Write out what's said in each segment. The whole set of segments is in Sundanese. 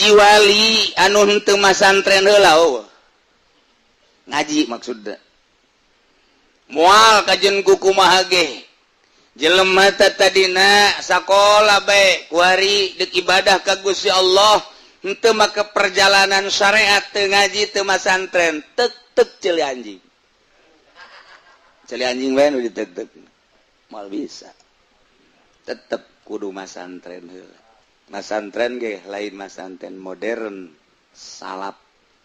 Hiji wali anu henteu masantren heula, oh. Ngaji maksudna. Moal kajen ku kumaha ge. Jelema tadina sakola bae kuari deuk ibadah ka Gusti Allah, henteu make perjalanan syariat, teu ngaji, teu masantren, tek tek ceuli anjing. Ceuli anjing bae nu ditek-tek. Moal bisa. Tetep kudu masantren heula. Masantren ge lain masantren modern, salaf.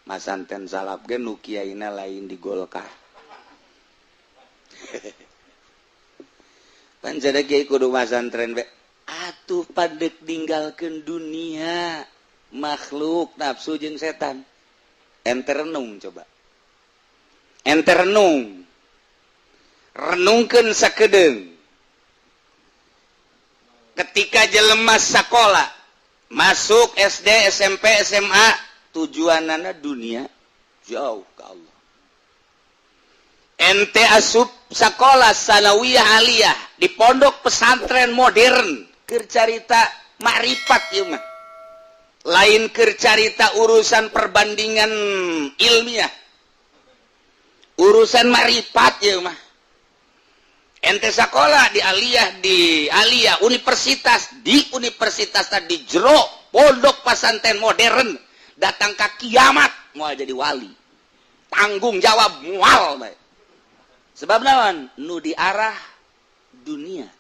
Masantren salaf ge nu kiaina lain di Golkar. Pan jadi kiai kudu masantren be. Atuh padek ninggalkeun dunia, makhluk, nafsu jeung setan. Ente renung coba. Ente renung. Renungkeun sakedeung. Ketika jelema sakola masuk SD, SMP, SMA, tujuanana dunia, jauh ke Allah. Ente asup sekolah sanawiyah, aliyah di pondok pesantren modern, keur carita makrifat ieu mah, lain keur carita urusan perbandingan ilmiah, urusan makrifat ieu mah. Ente sekolah di aliyah, di aliyah universitas, di universitas di jero pondok pesantren modern, datang ke kiamat mau jadi wali, tanggung jawab mual bae. Sebab naon? Nu diarah dunia,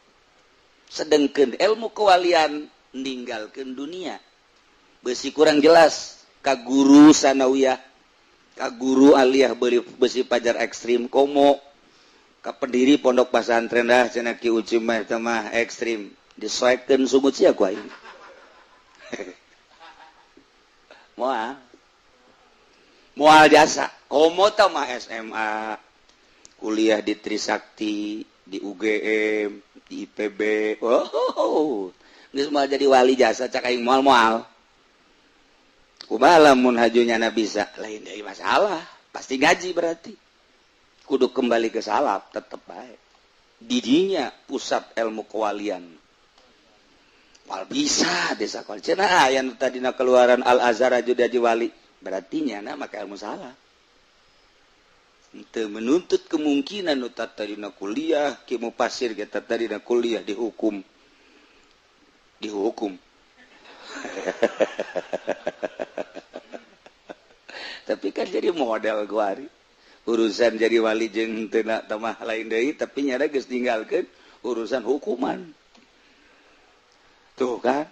sedangkan ilmu kewalian ninggalkan dunia. Besi kurang jelas ka guru sanawiyah, ka guru aliyah, beli besi pajar ekstrim, komo ka pendiri pondok pesantren dah cenah. Ki Uci mah eta mah ekstrim, disoekeun sungut sia ku aing. Moal, moal jasa. Komo tah mah SMA, kuliah di Trisakti, di UGM, di IPB, oh, geus moal jadi wali jasa cak aing. Moal, moal. Kumaha lamun hajunya na bisa lain dari masalah, pasti ngaji. Berarti kudu kembali ke salaf tetep baik didinya pusat ilmu kewalian. Wal bisa desa kol cenah aya nu tadina keluaran Al Azhar aju jadi wali, berarti nyana maka ilmu salah. Teu menuntut kemungkinan nu tadina kuliah ki pasir kita tadina kuliah dihukum, dihukum. Tapi kan jadi model kuari urusan jadi wali jeung teu mah lain deui, tapi nyada geus ninggalkeun urusan hukuman tuh kan.